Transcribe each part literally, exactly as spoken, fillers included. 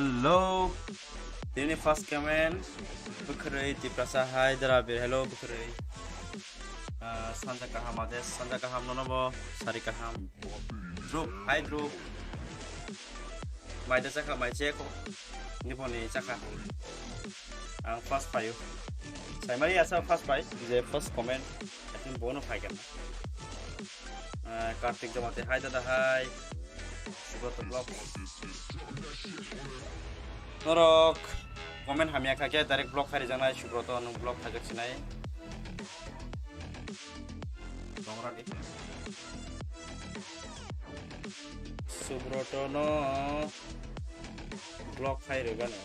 Hello. Tini first comment. Bwkhwrwi Tiprasa hai dara bir. Hello, bwkhwrwi. Ah, sanja kaham ades, sanja kaham nono bo, sari kaham. Drup, hai Drup. Mai da chakha, mai cheko. Niboni chakha. Ang first payo. Saimari asa first pai, je first comment. I think bono phai kan. Ah, Kartik Jamatia hai dada hai. Subroto Vlog. Norok comment hamya kha khe direct block khai rijaknai, Subroto nwng block khaijak sinai. Tongrani. Subroto no block khai rwgano.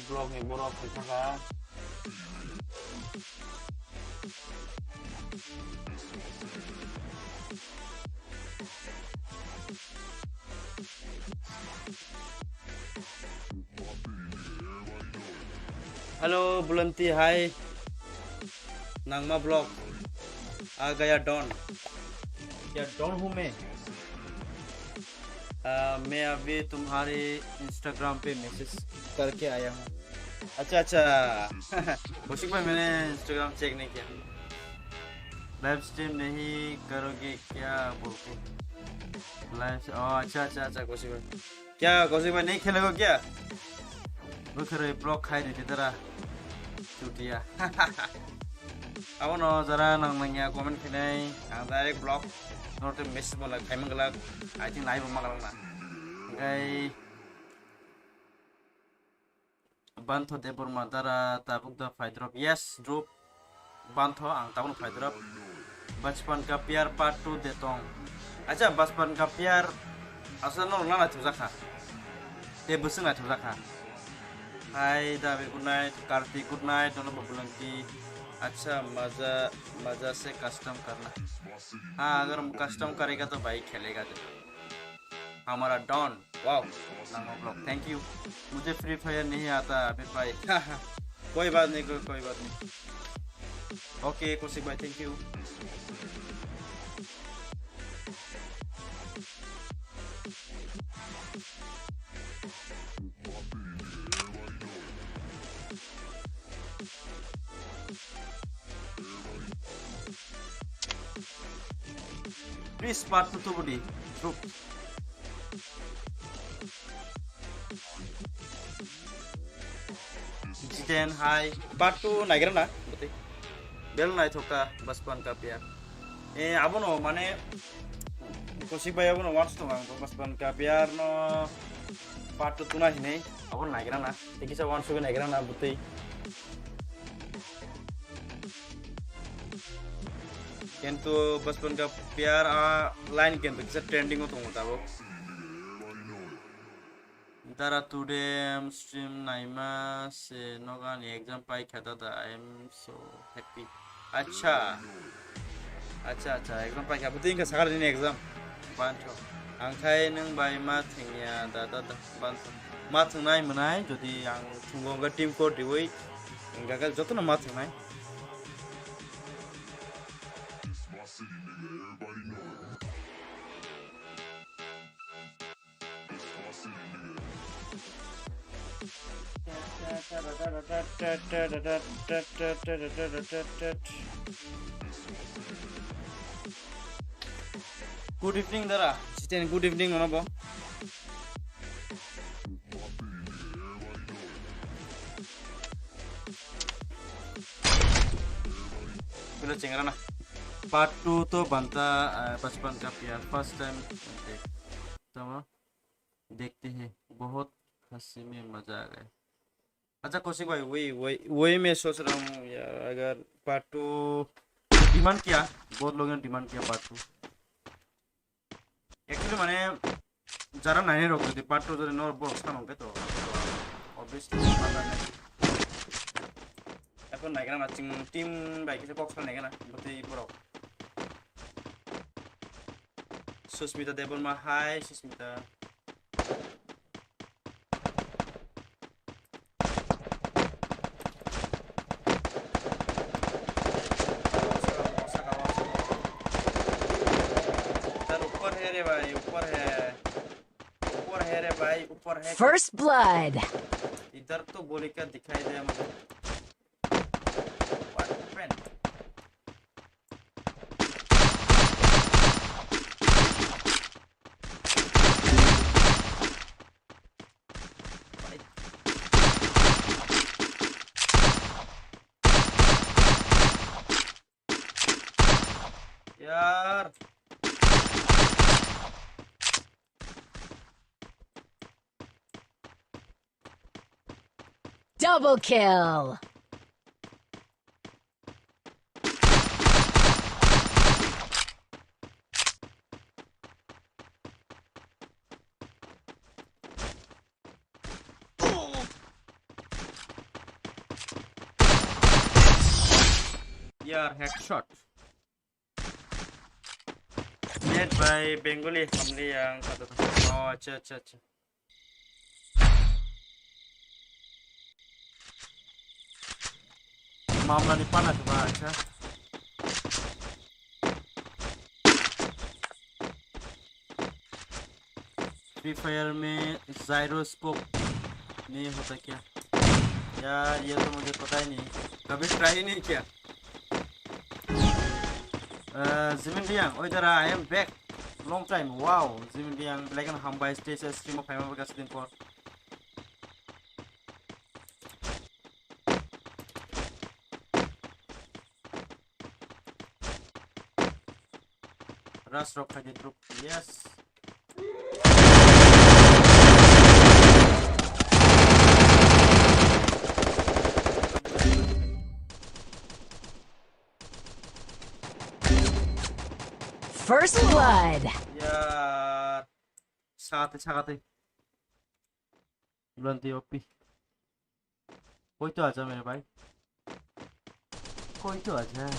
Block ni borok khe thaka. Hello, Bulanti, hi. Nangma Vlog. आ गया डॉन। क्या डॉन हूँ मैं? आ, मैं अभी तुम्हारे Instagram पे मैसेज करके आया हूँ। अच्छा, अच्छा। कौशिक भाई, मैंने Instagram चेक नहीं किया। लाइव स्ट्रीम नहीं करोगे क्या बोल के? लाइव, ओ, अच्छा, अच्छा, अच्छा, कौशिक भाई। क्या कौशिक भाई नहीं खेलेगा क्या? Bwkhwrwi block khai ridi dara. Chutia. Abono jara nang nangya comment khainai, ang direct block norte message bola khai manglak, I think naibo manglak na. Hingkai Bantho Debbarma dara tabuk da phaidrop. Yes, Drup. Bantho, ang tabukno phaidrop. Bachpan Ka Pyar Part two de tong. Acha, Bachpan Ka Pyar aswk norok nana thujakha. Tei bwswk nai thujakha. Hi David, good night. Kartik, good night. Nono bo Bulanti. Acha, maza, maza se custom karna. Ha, agar custom karega to bhai khelega jo. हमारा don. Wow, नंगो blog, thank you। मुझे free fire नहीं आता अभी भाई। कोई बात नहीं, कोई, कोई बात नहीं। ओके, कौशिक भाई, thank you। Please, part two to budi. Group. Jiten hai. Part two naigra na? Bete. Bel nai thoka, Bachpan Ka Pyar. Eh, abono, mane, Kosik bai abono once to ang, Bachpan Ka Pyar no part two tuna hinai, abono naigra na. Tei kisa uansugwi naigra na bwtwi. Kintu Bachpan Ka Pyar a line kintu kisa trending o tongo tabuk. Dara, today em stream naima se nogo ani exam paikha dada, I am so happy. Acha. Acha, acha, exam paikha. Bwtwi wngkha sakha nini exam. Bantho. Angkhai nwng bai ma thwngya da, da, da, bantho. Ma thwngnai mwnai, jodi ang thwngo wngkha team code riwi, wngkha khe jotono ma thwngnai. Good evening, dara. Jiten, good evening, nono bo. Bilo chengra na. Part two to banta, ah, Bachpan Ka Pyar first time. Tamo. देखते हैं, बहुत हंसी में मजा आ गया। Acha Kosik bhai, woi, woi, woi me soch raha hoon yaar, agar part two demand kiya, bahut logon ne demand kiya part two. Actually mane jara nainai rok jodi part two jodi nor borok sano hwnkhe to obviously. Ekhon naigana na chwng team bai kisa kok sal naigana bwtwi borok. Susmita Debbarma, hi Susmita. इधर ऊपर है रे भाई, ऊपर है, ऊपर है रे भाई, ऊपर है। First blood. इधर तो गोली का दिखाई दे मुझे। What happened? यार। Double kill. यार, headshot. Made by Bengali family yang kata. Oh, acha, acha, acha. Mamla ni pana tu ba, acha. Free Fire में gyroscope नहीं होता क्या? यार, ये तो मुझे पता ही नहीं, कभी ट्राई ही नहीं किया। Uh, Jimin Liang, oi dara, I am back. Long time, wow. Jimin Liang, belai kheno hambai, stage stream o phaima bagwi aswk din por. Rush rok khaidi drop, yes. First blood. Yaar. Sagate, sagate. Blanti O P. Koi to aja mere bhai. Koi to aja.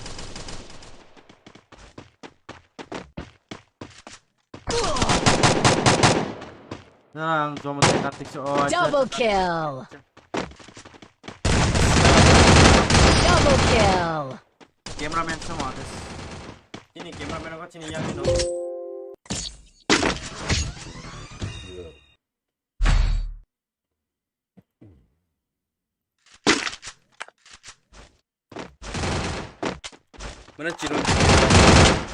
Nang jomo de katik se, oh, acha, acha, acha. Double kill. Double kill. Cameraman se ma des. Chini cameraman ko chini yang no. Mana Chiranjit,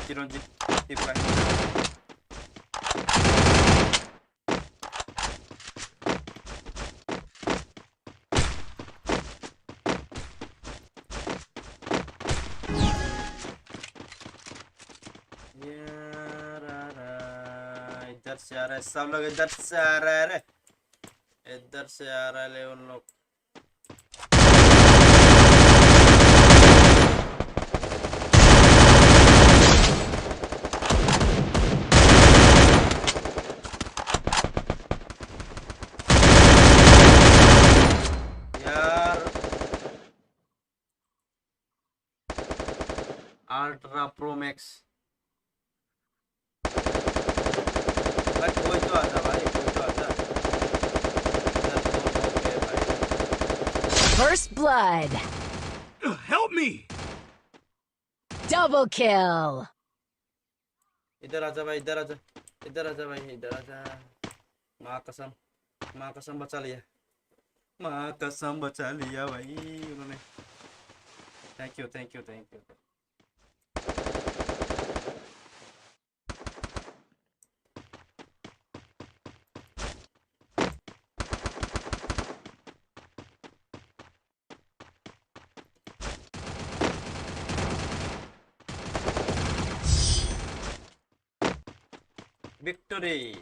Chiranjit Tripura. ये रहा, रहा, इधर से आ रहा है, सब लोग इधर से आ रहा है रे। इधर से आ रहा है उन लोग। यार, Ultra Pro Max। भाई, कोई तो आजा भाई, कोई तो आजा। इधर तो लोग है भाई। First blood. Help me! Double kill. इधर आजा भाई, इधर आजा, इधर आजा भाई, इधर आजा। माँ कसम, माँ कसम बचा लिया, माँ कसम बचा लिया भाई उन्होंने। Thank you, thank you, thank you। Victory.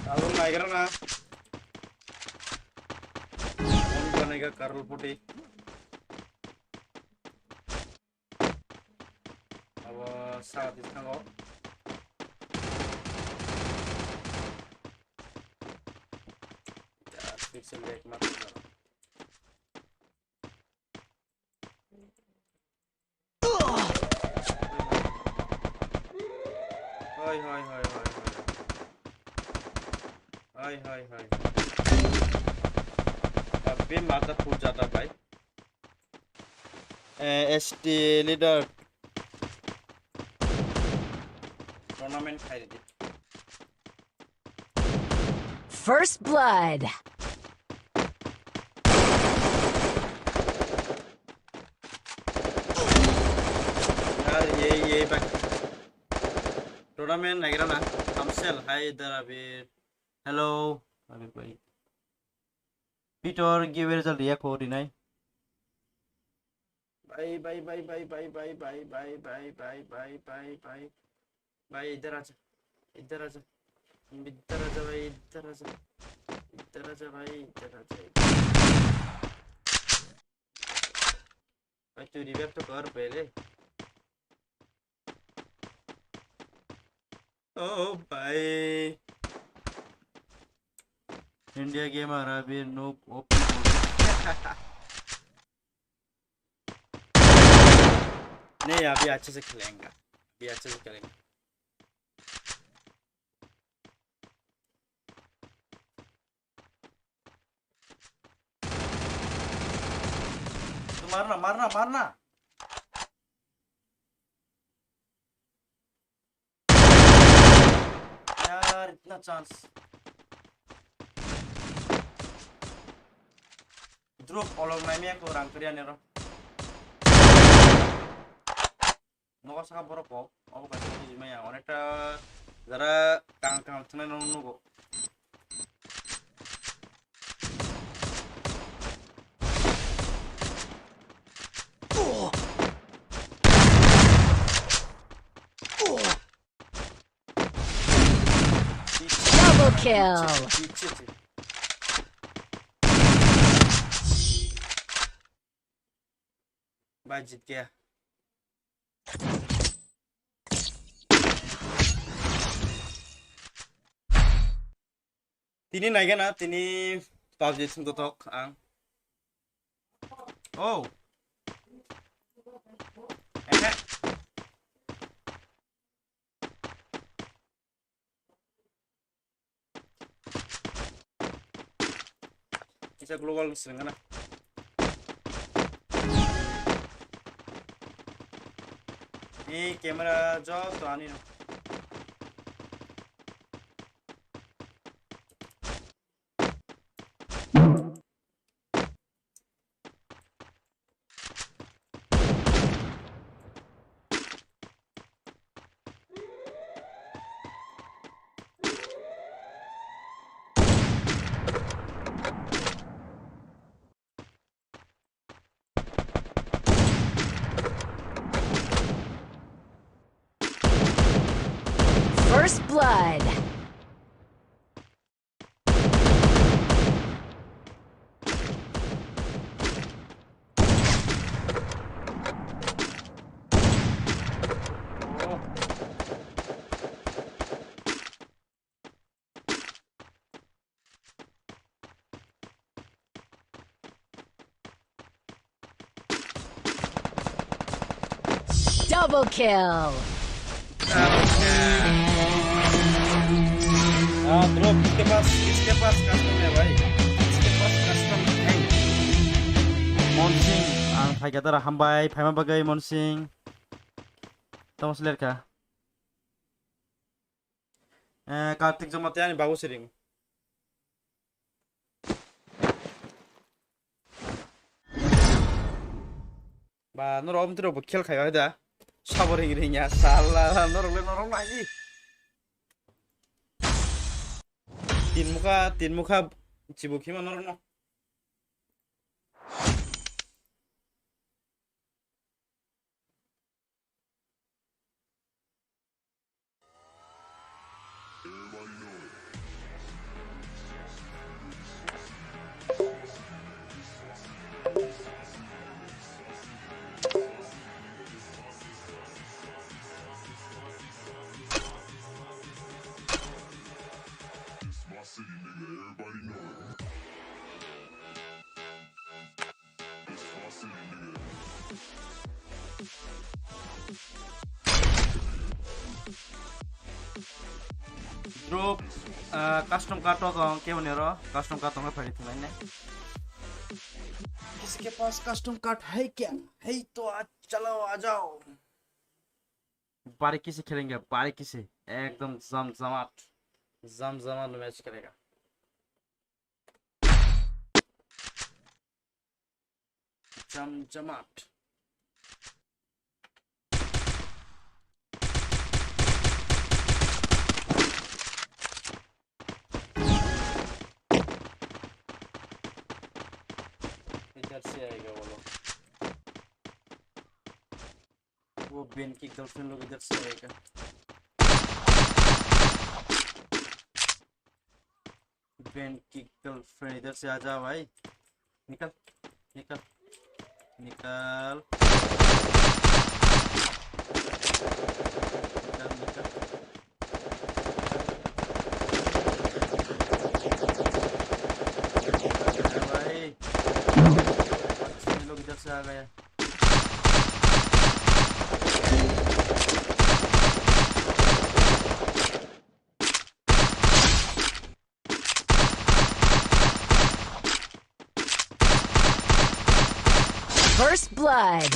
Karol naigra na. Mon banega Karol poti. Abo sa di thango. Ya, pixel lag ma. Hoi, hoi, hoi, hoi, hoi. Hoi, hoi, hoi. Abhi mata phut jata bhai. Eh, S T leader. Tournament khai di. First blood. Yaar, ye, ye bhai. Tournament naigra na. Hamsel, hi, idhar abhi. Hello. Abhi bhai. Peter, give result ya ko dinai. Bhai, bhai, bhai, bhai. Bhai, idhar aaja. Idhar aaja. Idhar aaja, bhai, idhar aaja. Idhar aaja, bhai, idhar aaja. Bhai, tu revive to kar pehle. Oh, bhai. India gamer abhi noob O P. नहीं, अभी अच्छे से खेलेंगे, अभी अच्छे से खेलेंगे। तो मारना, मारना, मारना। यार, इतना chance. Drop olok naimya ko rang kriya nero. Nogo saka borok kok, obo kaisa twijima ya, onekta jara kaham kaham thwngnai no nugo. Double kill. भाई जीत गया। Tini naigana, tini PUBG thwng totok ang. Oh. Ehe. Kisa global swrwng gana. Ni camera joto ani no. First blood. Double kill. Ah, bro, किसके पास, किसके पास custom है भाई? किसके पास custom है? Monsing, ang phaikha dara hambai, phaima bagwi Monsing. Tamo slerkha. Eh, Kartik Jamatia ani babu siring. Ba, norok omtwi rok bo khel khai da. Sabor ring ring ya, sala, norok le norok nai. Tin mukha, tin mukha, chibu khima norok no. Drop, ah, custom card to tong, kebo ni oro custom card tong phai thung ne. किसी के पास custom card है क्या? है तो आज चलो आ जाओ। बारीकी से खेलेंगे, बारीकी से, एकदम जमजमाट, जमजमाट मैच करेगा। जमजमाट। इधर से आएगा वो लोग। वो बेन की गर्लफ्रेंड लोग इधर से आएगा। बेन की गर्लफ्रेंड इधर से आ जा भाई। निकल, निकल, निकल। निकल, निकल। अरे भाई, पाकिस्तानी लोग इधर से आ गए। First blood.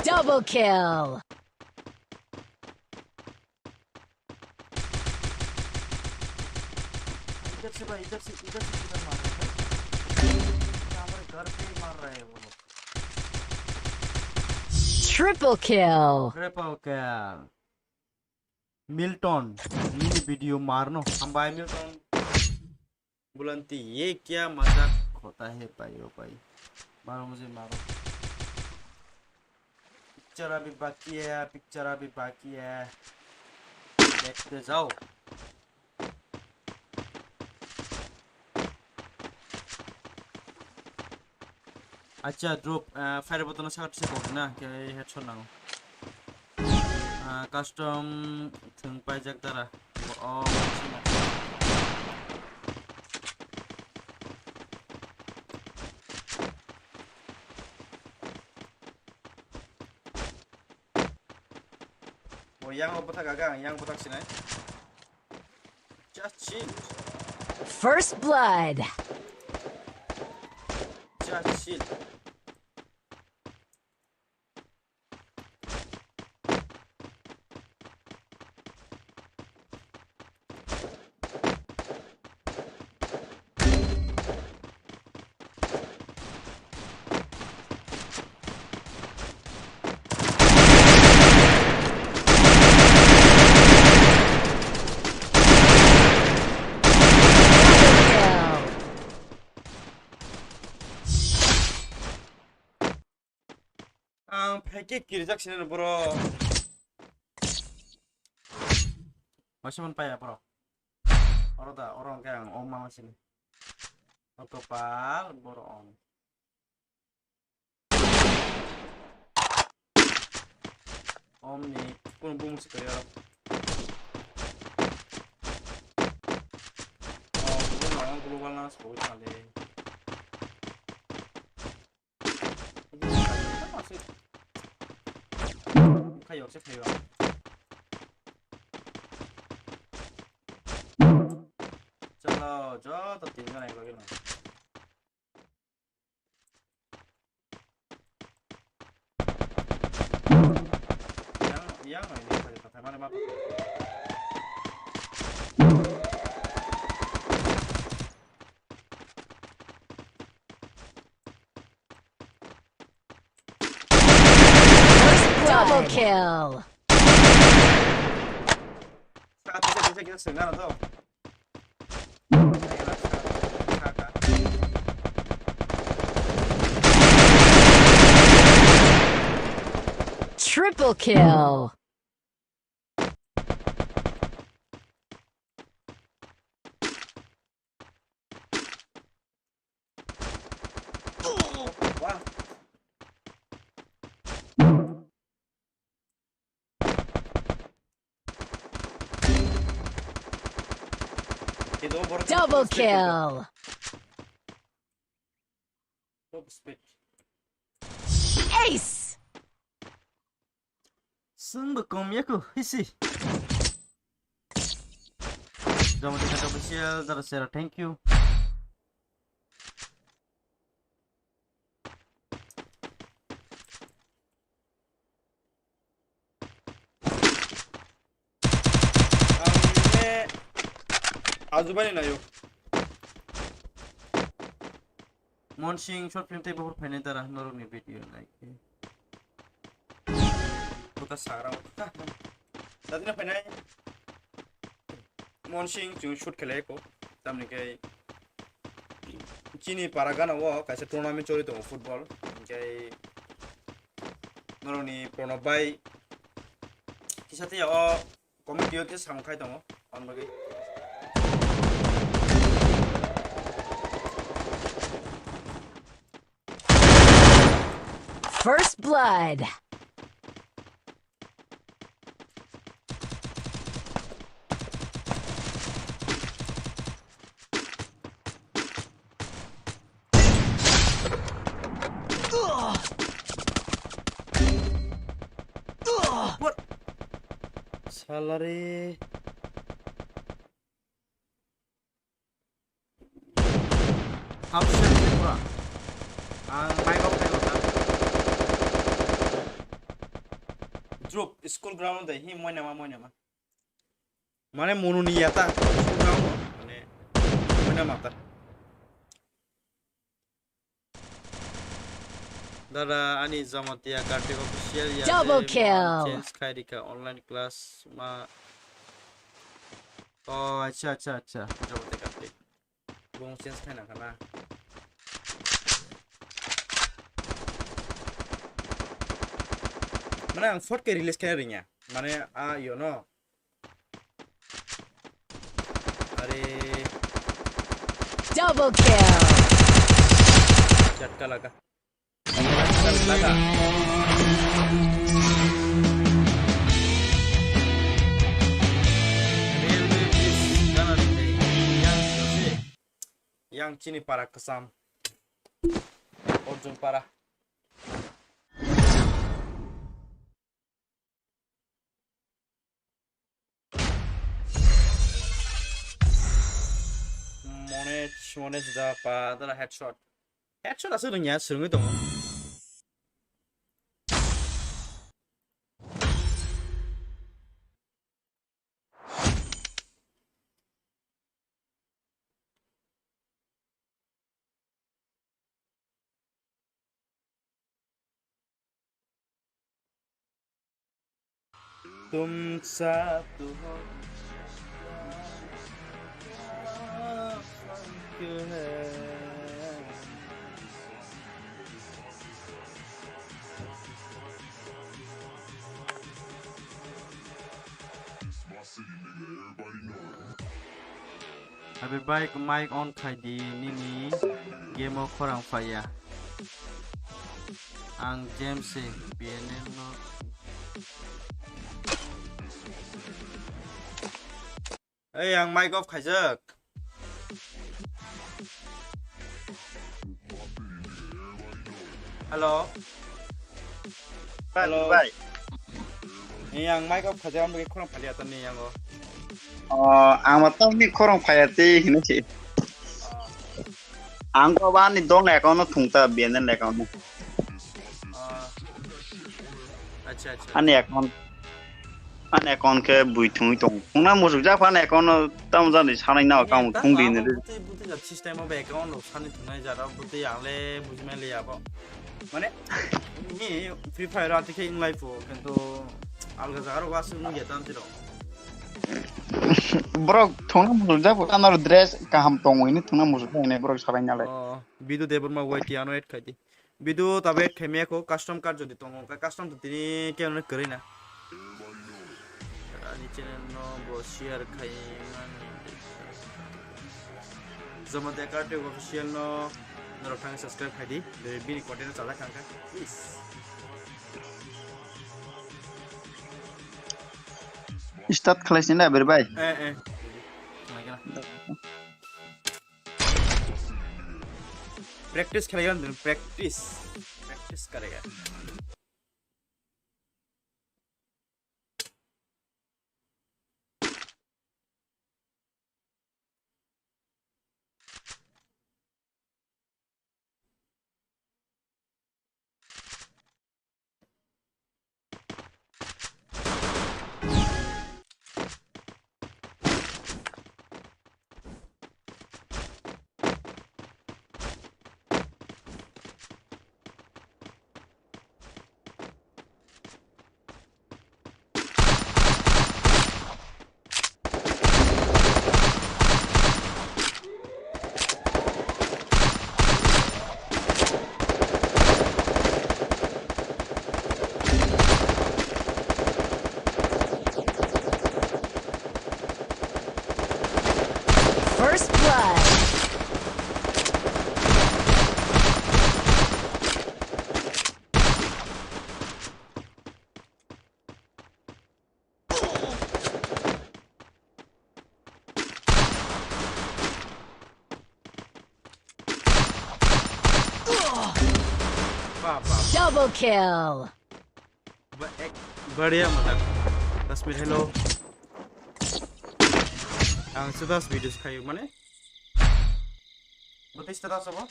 Double kill. इधर से भाई, इधर से, इधर से किधर मार रहा है? यहाँ पर घर पे ही मार रहा है वो लोग। Triple kill. Triple kill. Milton, mini video मारनो। हम भाई मिल्टन। बुलंती, ये क्या मजाक होता है भाई, ओ भाई? मारो मुझे, मारो। पिक्चर अभी बाकी है, पिक्चर अभी बाकी है, देखते जाओ। Acha, drop, ah, fire button sakha tisa kok na, khe headshot nango. Ah, custom thwng paijak dara. Bo, oh, sina. Bo yang o bwthak aga, yang bwthak sinai. Just chill. First blood. Just chill. Ang phaikhe kirijak sini bro. Masa man paya bro. Oro da, oro hwnkhe ang om mama sini. O kopal boro om. Om ni kun bung si kaya. Oh, global na, global na, so chale. Khayo se khayo. Chalo, joto tin jona ekloge no. Yang, yang ini khayo, khayo, mane ma. Double kill. Triple kill. Double kill. Top speed. Ace. Sungbo kom yaku hisi. Jomati kata official dara sera, thank you. Ang ne ajubani nayo. Monsing short film tei bohor phainai dara norokni video nai khe. Buka sagra. Dadina phainai. Monsing chwng shoot khelai ko. Tamni khe chini para gana o kaisa tournament choli tongo football. Hinkhe norokni Pranab bai kisa tei o committee o khe samung khai tongo. On bagwi. First blood. What? Salary. Habsha Tripura. Ang mic off khai lota. Drop school ground dai hi moinama moinama. Mane munu ni yata school ground mane moinama ta. Dada ani Jamatia Kartik official ya. Double kill. Change khai rika online class ma. Oh, acha, acha, acha. Jamatia Kartik. Bong change khai na kana. Mana ang short ke release khai rinya. Mane a yo no. Are. Double kill. Jatka laga. Jatka laga. Railway bridge gana de yang se. Yang chini para kasam. Arjun para. Mones, Mones da pa, da headshot. Headshot aswk rwngya, swrwngwi tongo. तुम साथ हो, क्यों है? Abi bai mic on khai di, nini game o khorang phaiya. Ang James se B N L no. Ei, ang mic off khaijak. Hello. Hello. Bai. Ni ang mic off khaja, ang khorang phaliya ta ni ang o. O, ang ma tong ni khorang phaya te hini si. Ang ko ba ni dong account no thung ta B N L account no. Ah. Acha, acha. Ani account, ani account khe bui thungwi tong. Thungna musuk jak phani account no tamo jani sanai na account thung di ne. Buti, buti jak system of account no sani thungnai jara buti ang le bujimai le abo. Mane, ni Free Fire ati khe in life o, kintu alga jaga ro wasu nung ya tam tiro. Borok thungna musuk jak phano aro dress kaham tongwi ni thungna musuk jak ne borok sabai na le. Oh, Bidu Debbarma Y T ano add khai di. Video tabe khaimya kho custom card jodi tongo, hwnkhe custom to tini khe ono kwrwi na. Ani channel no bo share khai mani. Jamatia Kartik official no norok thang subscribe khai di, bini content no chajak thang kha. Please. Start khlai sini da, Abir bhai. Eh, eh. Lagi lah. Practice khalayani, practice. Practice karega. First blood. Double kill. Ba-, ek-, बढ़िया मजाक। दस minute, hello। Ang status video se khayo mane. Bwtwi status abo?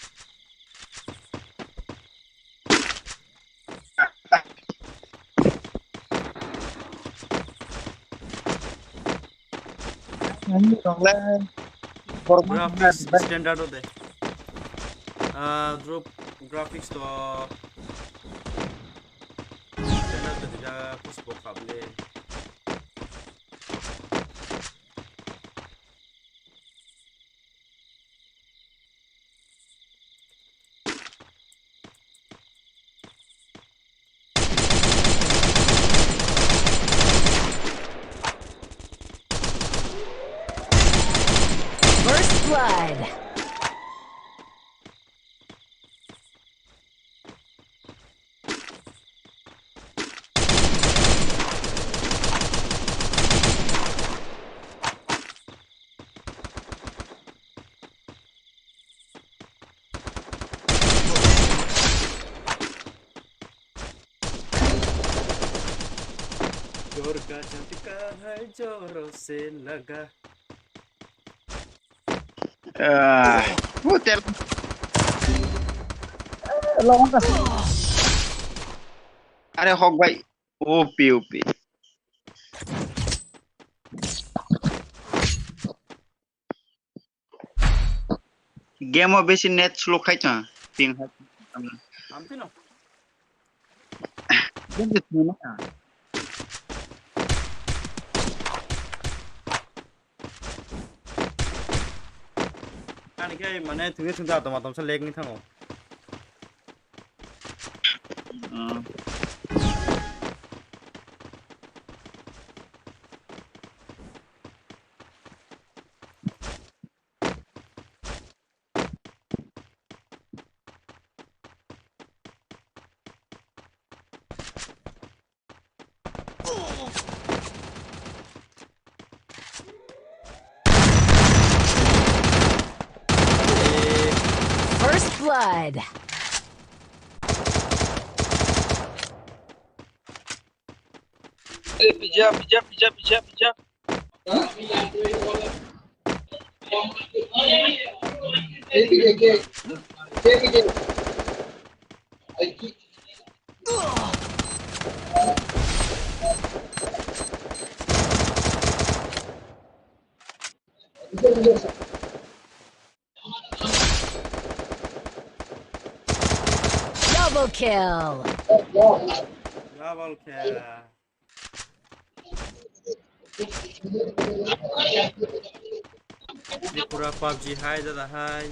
Graphics standard o de. Ah, drop graphics to standard to dija puspok kable. First blood. जोर का झटका है, जोरों से लगा। Ah, puter. Are hok bai. O P, O P. Game o besi net slow khai ta. Ping hai. Ampino. Besi thwina. Ani khe mane thwngwi thwngwi tongma tongsa lag ni thango. First blood. Pija, pija, pija, pija, pija. Double kill. Double kill. Tripura PUBG hai dada hai.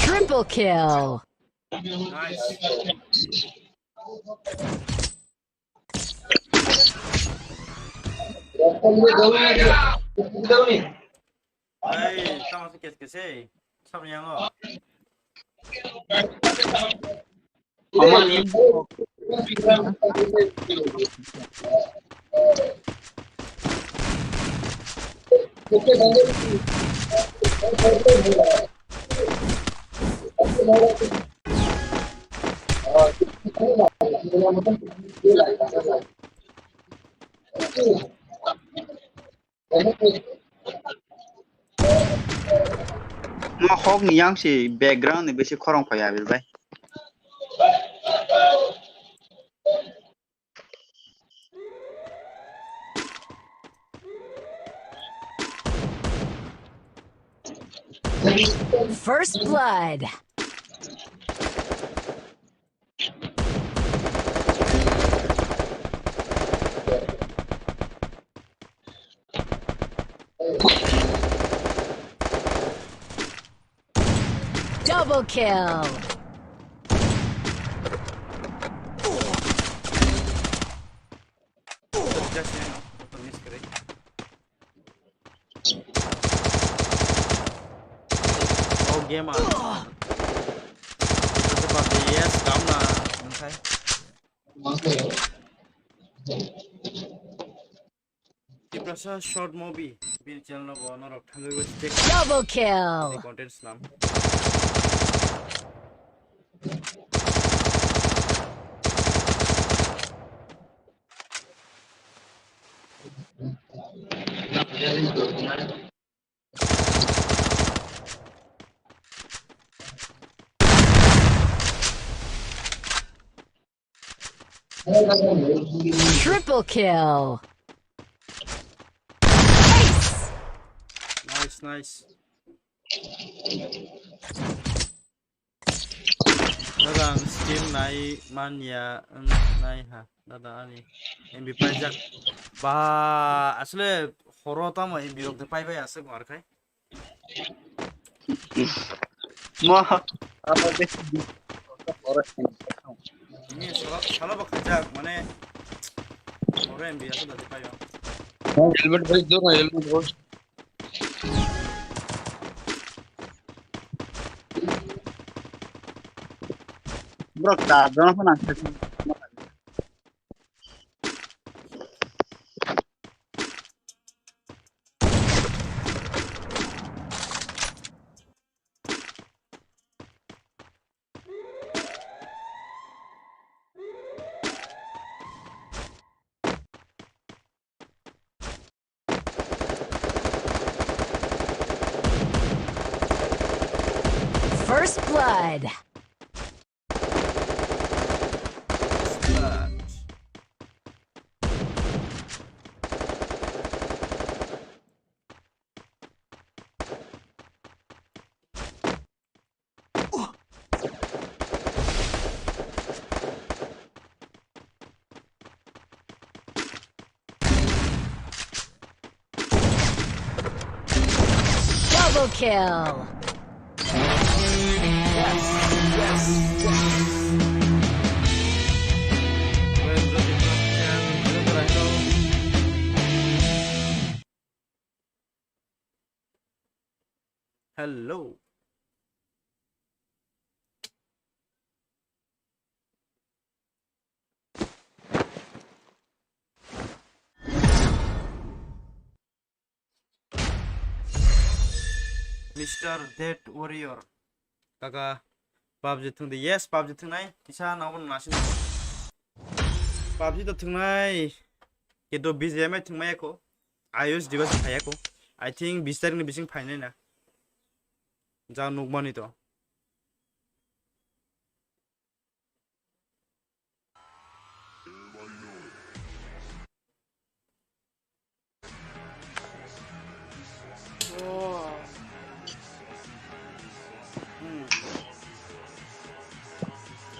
Triple kill. Nice. Hey, tamo se kes kes, hey. Sab yang o. Mo hok ni yang si background ni bisi khorang phai Abir bai. First blood. Double kill. Just, you know, miss kare. Oh, game on. Yes, come na. Okay. Tiprasa short movie. Bini channel no bo norok thangwi check. Double kill. Content snam. Triple kill. Nice, nice. Daga ang stream nai manya wng nai ha. Daga ani M B paijak. Ba, asle horo tamo M B rok de pai bai aswk mar khai. Mo, abo de. Ni sala, sala bak khajak, mane, horo M B aswk de pai ba. Helmet bhai, do na helmet bhai. Bro, charjon phone aswk. First blood. Double kill. Hello. Mister Dead Warrior. Kaka, PUBG thwng di. Yes, PUBG thwngnai. Kisa nangbo nasi. PUBG to thwngnai. Kintu B G M I thwngmaya kho. iOS device phaiya kho. I think bis tarikni bising phainai na. Ja nukmani to.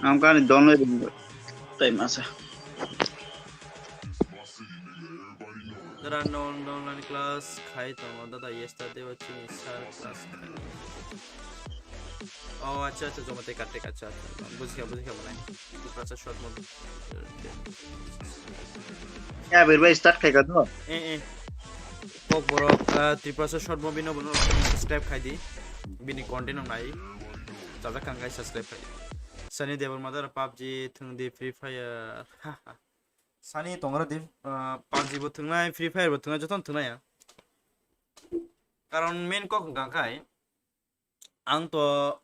Ang kani donle ring tai masa. Dara non online class khai tongo dada yesterday o chini sir class khai. Oh, acha, acha, jomo tei kartik, acha, acha, bujikha, bujikha, mane. Tiprasa short movie. Ya, berbai start khai ka to? Eh, eh. Kokborok, ah, Tiprasa short movie no bono subscribe khai di. Bini content no nai. Chajak kang kai subscribe khai di. Sunny Deol mother PUBG thung di Free Fire. Sunny tongra di, ah, PUBG bo thungnai, Free Fire bo thungnai, jotono thungnai ya. Karon main kok hwnkha khai, ang to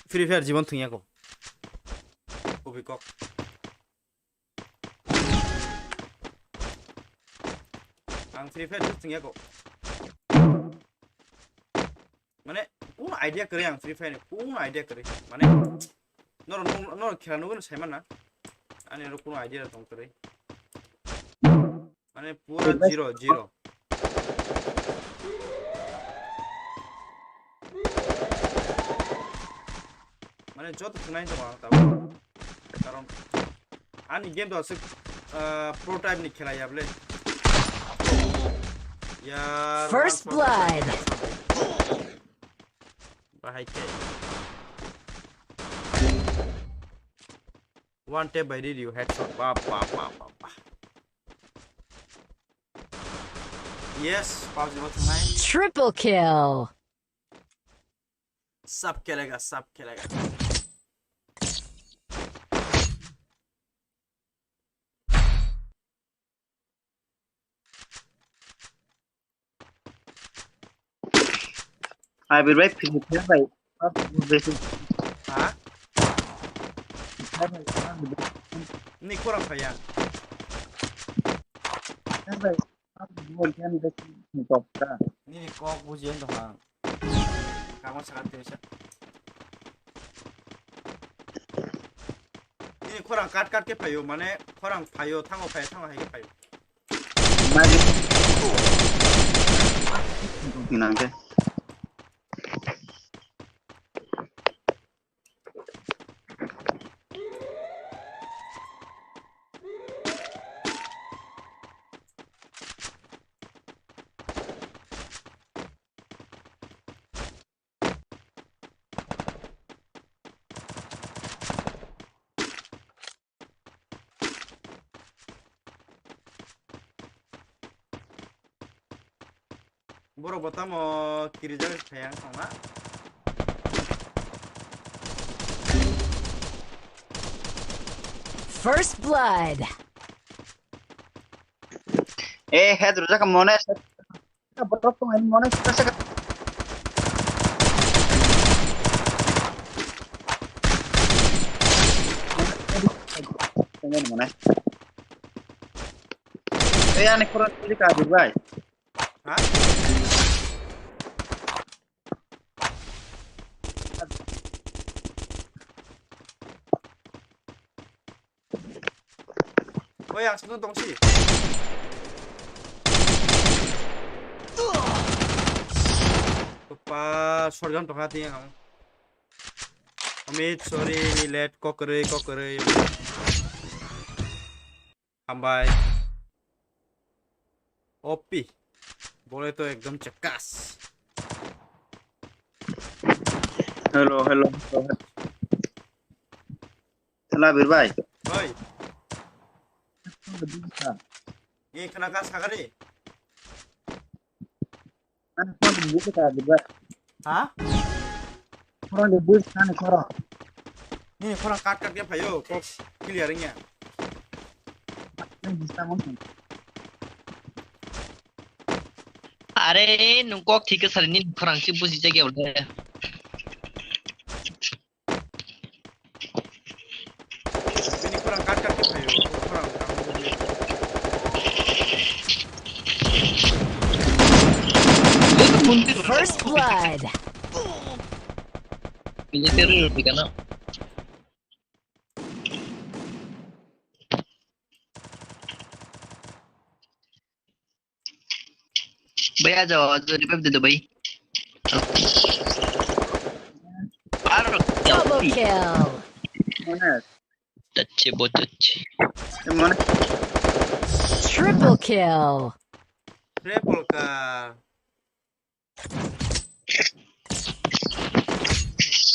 Free Fire jibon thungya ko. Kubi kok. Ang Free Fire just thungya ko. Mane, kuno idea kwrwi ang Free Fire ni, kuno idea kwrwi. Mane, noro, noro khela nugwi no saimana. Ani oro kuno idea tong kwrwi. Mane, pura zero, zero. Mane, joto thwngnai tongo ang tabuk. Karon ani game to aswk, ah, pro type ni khela ya bole. Yar, First one shot blood. Bahai khe. One tap by Ryu headshot. Ba, ba, ba, ba, ba. Yes, PUBG bo thwngnai. Triple kill. Sab khelega, sab khelega. Abir bhai, Free Fire bhai. Ha? Ni khorang phaiya. Nini kok bujiya wng tongkha ang. Kamo sakha twi sa. Nini khorang kat kat khe phaio, mane khorang phaio, thango phaio, thango hai khe phaio. Nang khe. Borok bo tamo kirijak phai ang tongna. First blood. Eh, head rujak mone. Borok tong ani mone saka saka. Tong ani mone. Eh, ani khorang tuli ka di bai. Ha? Oi, ang sung tong si. Papa, shotgun tong hati ang. Amit, sorry, ni late, kokroi, kokroi. Hambai. O P. Bole to ekdom chakas. Hello, hello, hello. Hello, Bir bhai. Oi. Ni khana ka sagari? Ani phone ni buka ka diba? Ha? Phone ni buka ni khoro. Ni khoro kat kat ya phayo, kok clear nya. Ani buka mo. Are, nung kok thik sari ni khorang si buji jagya ule. Bini khorang kat kat khe phaio, khorang kamo bole. First blood. Military roti kana. Bhai, आ जाओ, आ जाओ, revive दे दो भाई। Double kill. Tachi bo tachi. Triple kill. Triple kill.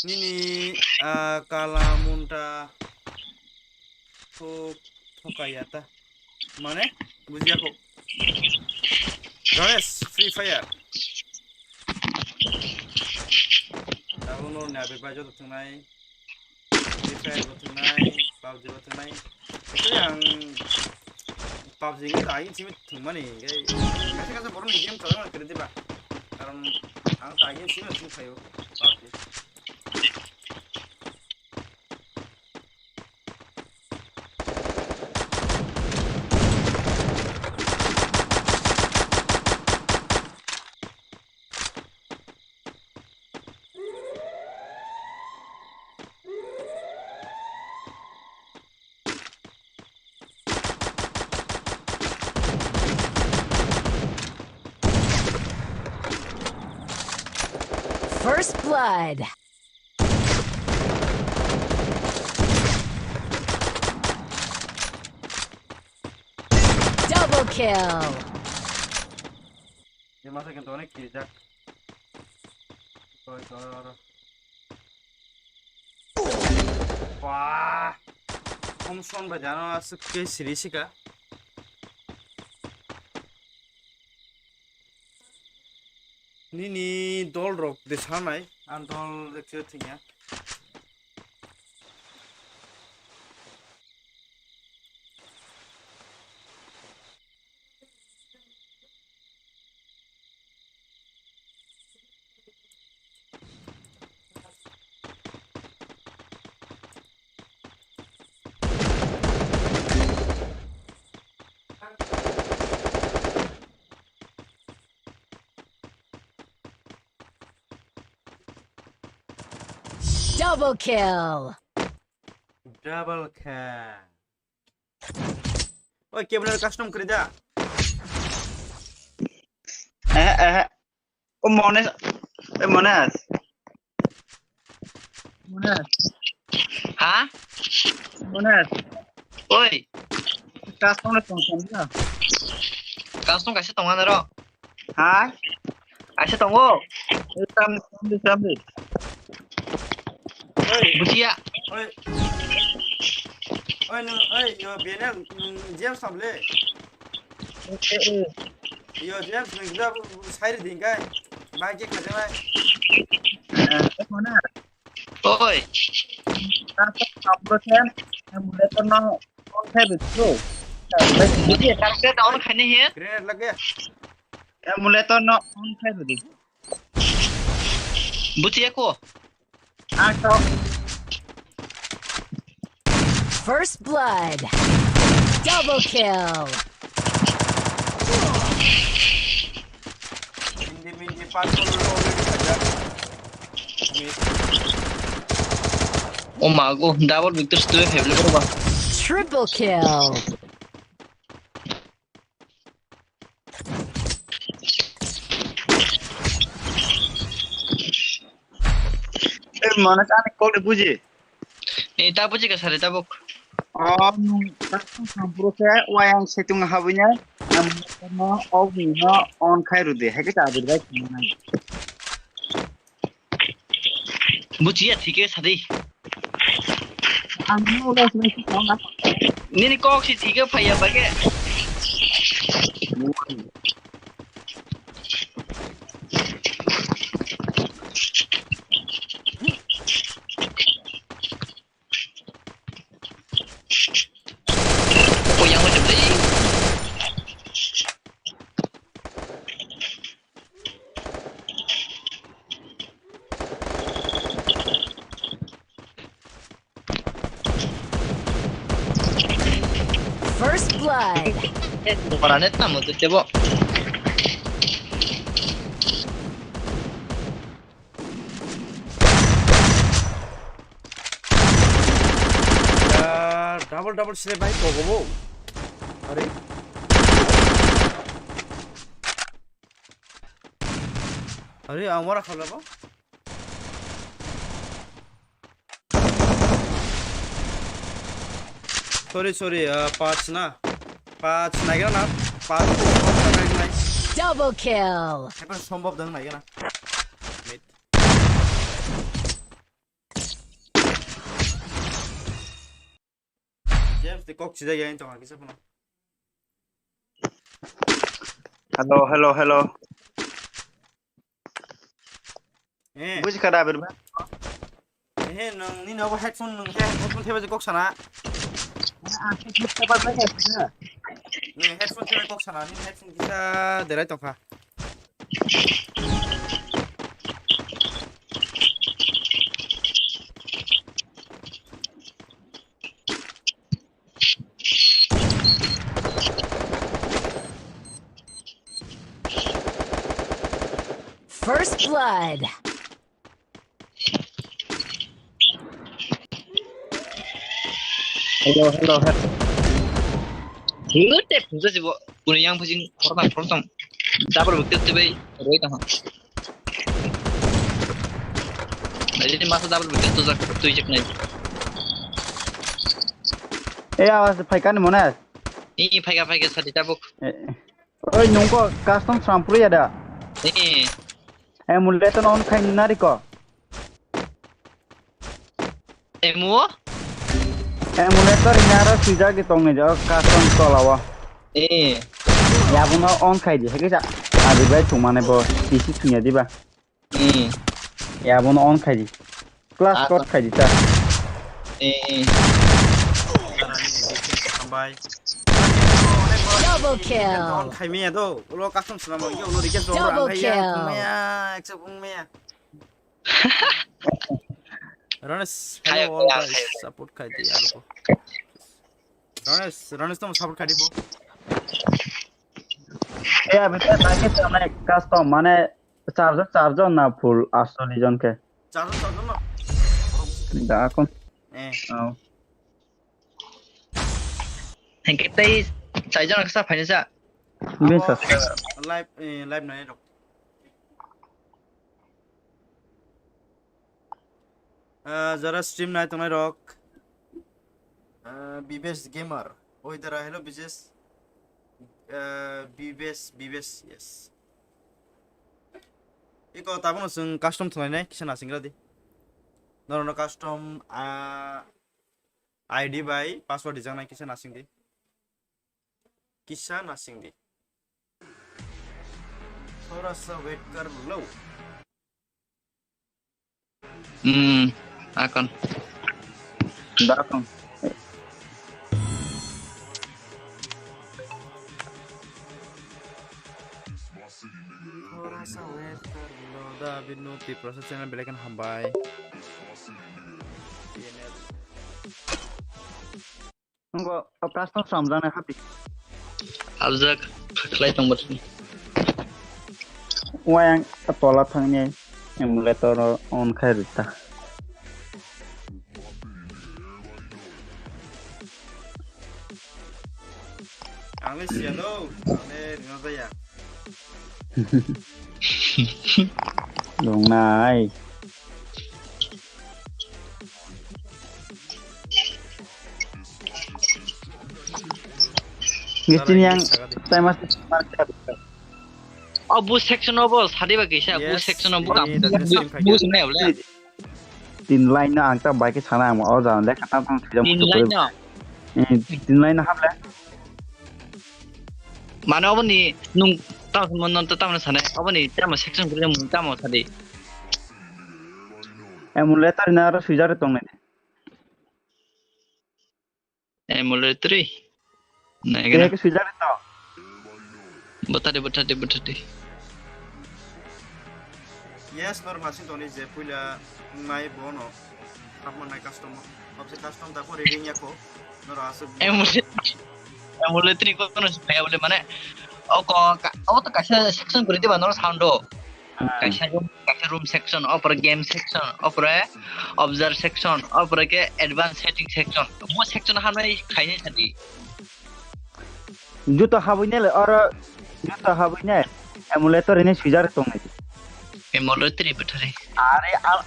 Nini, ah, kala munta thok thokaya ta. Mane? Bujiya ko. Jones, Free Fire. Tabuk no ni abi bai joto thwngnai. Free Fire bo thwngnai, PUBG bo thwngnai. Tei ang PUBG ni ta agin simi thwngmani, hingke kaisa kaisa borok ni game chalai mani kwrwi diba. Karon ang ta agin simi thwng phaio PUBG. First blood. Double kill. Ye masa kento onek kill jak. Koi kor. Wah. Thompson bai jano aswk khe siri sika. Nini dol rok de sanai, ang dol rek se thwngya. Double kill. Double kill. Oi, camera custom kwrwi da? Eh, eh. O Mones, eh, Mones. Mones. Ha? Mones. Oi. Custom le tong tong da. Custom kaisa tong anaro. Ha? Kaisa tongo. Eh, samni, samni, samni. Oi. Bujiya. Oi. Oi, no, oi, yo, B N L, mm, James tablet. Eh, eh, eh. Yo, James, nwng kisa sai ri ding kai. Bai ke khaja bai. Eh, eh, mana? Oi. Kaisa tablet, eh, emulator no on khai bai, bro. Bujiya, kaisa down khai ni he? Grenade lage. Emulator no on khai bai. Bujiya ko? Ang to. First blood. Double kill. Hindi, hindi, patro lo, lo, lo, lo. Oh my god, double victor story family ko ba. Triple kill. Eh, mana kan kok de buji? Eh, ta buji ka sare tabuk. Oh, nung tak sampuru se wayang setung habunya. Am no, oh, no, on khai rude. Hake ta abir bai. Bujiya, thike sadi. Ang no lo sini si kong. Nini kok si thike phaiya bage. Ko yang macam ni. First blood. Para net na mo tu cebo. Ah, double, double sini bai kogo bo. Are. Are, ang wara khala bo. Sorry, sorry, ah, pach na. Pach nai gana na. Pach, pach nai gana. Double kill. Epan sombhob dang nai gana. Mid. James, tei kok chijak ya, tong kisa phano. Hello, hello, hello. Eh. Buji kha da, Abir bhai? Eh, nwng nini obo headphone, nwng khe headphone thaibai kok sana. Nwng headphone thaibai kok sana, nini headphone kisa derai tongkha. First blood. Hello, hello, hello. Hello, te puja jibo. Kuni yang pujing korna kortong. Double wicket te bai roi tong. Jadi masa double wicket tu jak tu jak nai. Eh, awas phaikani mone. Ih, phaika phaika sadi tabuk. Eh. Oi, nwng kok custom sram phuruya da? Eh. Emulator on khai nari ko. Emu? Emulator ni aro swijak di tong ni jo custom tola o. Eh. Yabuno on khai di, hekisa. Abi bai thumane bo, P C thunya diba. Hmm. Ya, abono on khai di. Class Ah, code khai di ta. Eh. Hambai. Double kill. On khai miya do. Ulo custom swnam lagi, ulo request do. Double kill. Maya, accept maya. Rones, hello all guys. Support khai di, alo. Rones, Rones to support khai di bo. Eh, abhi to nahi samne custom mane Charge, charge na full asto ni jon ke. Charge, charge na. Da kon. Eh. Oh. Hengke tei chai jon kasa phaini sa. Bin sa. Live, eh, live nai rok. Ah, jara stream nai tongnai rok. Ah, Bibesh Gamer. Oi dara, hello Bibesh. Ah, Bibesh, Bibesh, yes. Iko tabukno chwng custom thwnglainai, kisa nasing radi. Norokno custom, ah, I D bai password rijaknai, kisa nasing di. Kisa nasing di. Thora sa wait kar lo. Hmm, akon. Dakon. Thora sa wait kar lo, da binu Tiprasa channel belai khe hambai. Nungo o custom samjana happy. Abjak khlai tong bwswk. Wayang tola thangni emulator on khai rita. Ang le siya do, ang le rina jaya. Dongnai. Ngisini yang time mas. Oh, bu section obo sadi ba kisa, bu section obo kam. Bu sini ya bole. Tin line no ang ta bai ke sana ang o jana le kata tang thajam. Tin line no. Eh, tin line no hable. Mane oboni nung tamo non to tamo sane. Oboni tamo section guri mung tamo sadi. Emulator na aro swijak tongnai. Emulator. Nai gana. Kaya ke swijak to. Botadi, botadi, botadi. Yes, nor masing toni je puila ngai bono. Hapma nai custom. Hapse custom ta pore ring yako. Nor asuk. Emulator. Emulator ko kono se kaya bole mane. O ko ka, o to kaisa section guri diba nor sound o. Kaisa room, kaisa room section, opor game section, opor observe section, opor ke advanced setting section. Mo section hamnai khainai sadi. Juto habui ne le oro juto habui ne emulator ini swijar tongnai. Emulator bethari. Are al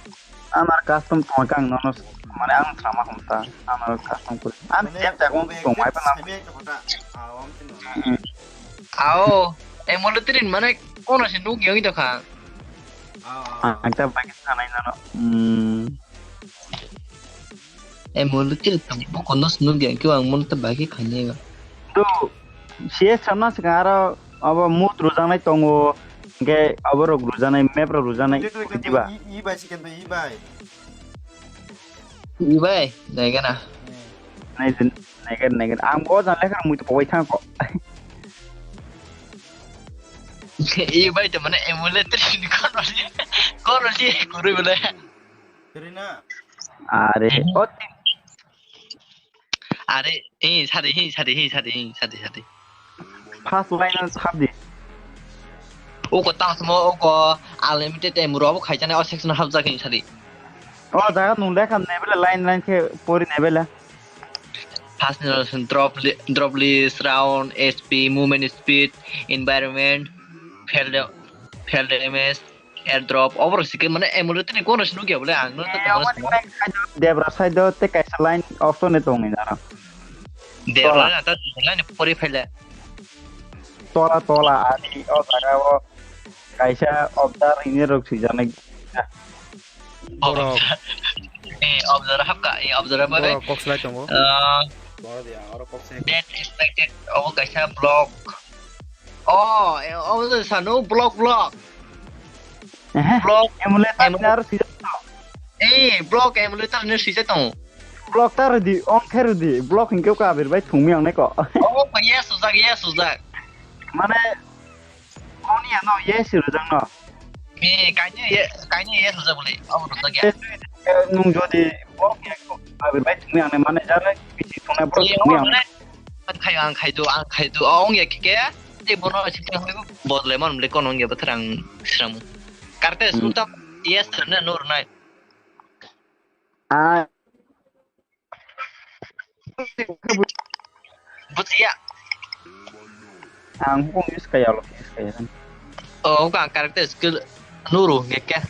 Amar custom tongkha ang nono mane ang sama hwnta amar custom kuri. Ang mane tem jago obe tong mai pa na. Sebe ka kota. Aw, ang tin na. Hmm. Aw, emulator in mane kono se nuk yong to kha. Aw, aw. Ang ta bai sanai nono. Hmm. Emulator tam bo kono se nuk yong kyo ang mon ta bai khaini ga. Tu C S sama se aro abo mut rujaknai tongo, hwnkhe aborok rujaknai, map rok rujaknai, Twi twi khe diba? I, i bai si khe twi, i bai. I bai, naigana. Eh. Nai din, nai gan, nai gan. Ang bo jang lekha mui to pogoi thang ko. I bai to mane emulator ni kono li, kono li kuru bole. Kiri na. Are, o tin. Are, eh, sadi, eh, sadi, eh, sadi, eh, sadi, sadi. First line ang sadi. Oko tang samo, oko unlimited time ro abo khaijani o section hapjak ni sadi. O jaga nung lekha nebele line line khe pori nebele. First generation drop li-, drop list, round, H P, movement speed, environment, fail da-, fail damage, airdrop, oborok sikhe mane emulator ni kono se nukya bole ang no. Debra side o tei kaisa line option ni tongni dara. Debra Tola. Line ta line pori phaile. Tola tola ani o jaga o kaisa observer ini rok sijaknai. Borok. Eh, observer hapka, eh, observer bai. Borok kok slai tongo. Ah, Borok dia, oro kok slai. Dead expected, obo kaisa block. Oh, eh, obo to sanu block, block. Ehe, Block, emulator ni aro sijak tong. Eh, block emulator ni sijak tong. Block ta rwdi, on khe rwdi. Block hinkhe kabir bai thungmi ang nai ko. Oh, yes, sujak, yes, sujak. Mane, oni ano yes rwjak no. Eh, kaini ye, kaini yes rwjak bole. Oh, rwjak ya. Yes, eh, nung jodi block ya ko kabir bai thungmi ang nai mane jare bisi thungnai borok thungmi ang nai. Ang khai, ang khai do, ang khai do. Oh, ong ya kike. Tei bono siteng hoi bodle man bole kono ong ya bothar ang siramu. Karte Hmm. Sultan yes na nur nai. Ah. Bujiya. Ang hukung use kaya lo, use kaya kan. Oh, hukang character skill nuru nge ke.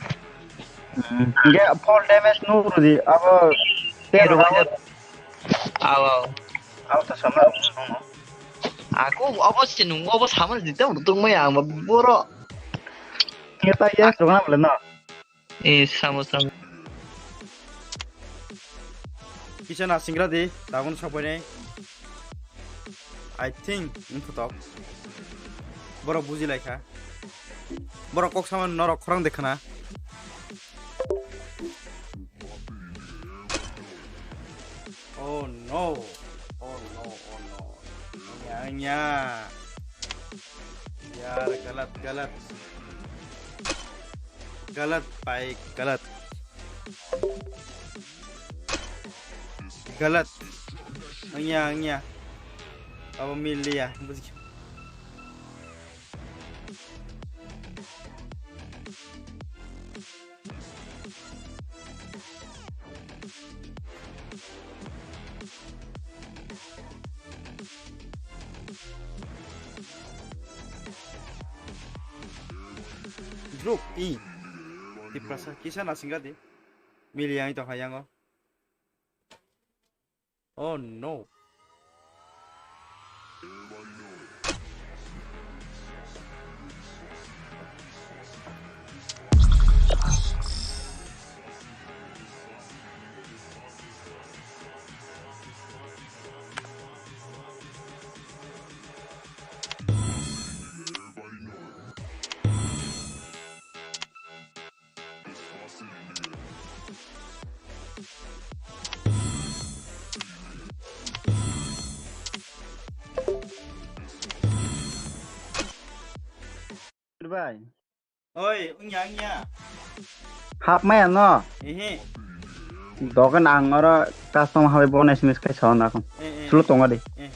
Hmm. Nge fall damage nuru di, abo Nge tero rwbaijak. Abo. Abo to sama. Aku abo sinung, abo sama di tam tung mai ang boro. Nge ta yes rwna bole no. Eh, samo, samo. Kisa nasingra di, tabuk no sakbainai. I think, wngkha tok. Borok bujilaikha. Borok kok sama norok khorang dekhana. Oh no. Oh no, oh no. Anya, anya. Yaar, galat, galat. Galat, bhai, galat. Galat. Anya, anya. Abo mil liya. Group E. Tiprasa kisa nasingra di. Mili yang itu hayango. Oh no. Bai. Oi, wngya, wngya. Hap maya no? Ehe. Dogan ang oro custom habai bonus miss khai sawan akon. Eh, eh. Sulu tonga de. Eh.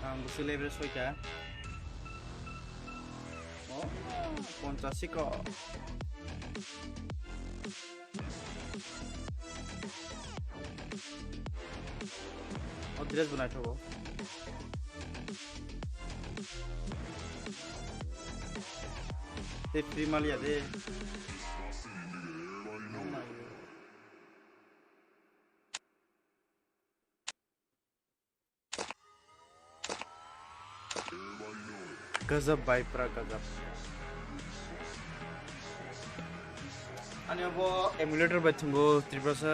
Ang busi level soita. Oh, ponchas siko. O dress bo naithogo. Tei free maliya de. Gazab bai pura gazab. Ani bo emulator bai thwngo Tripura sa,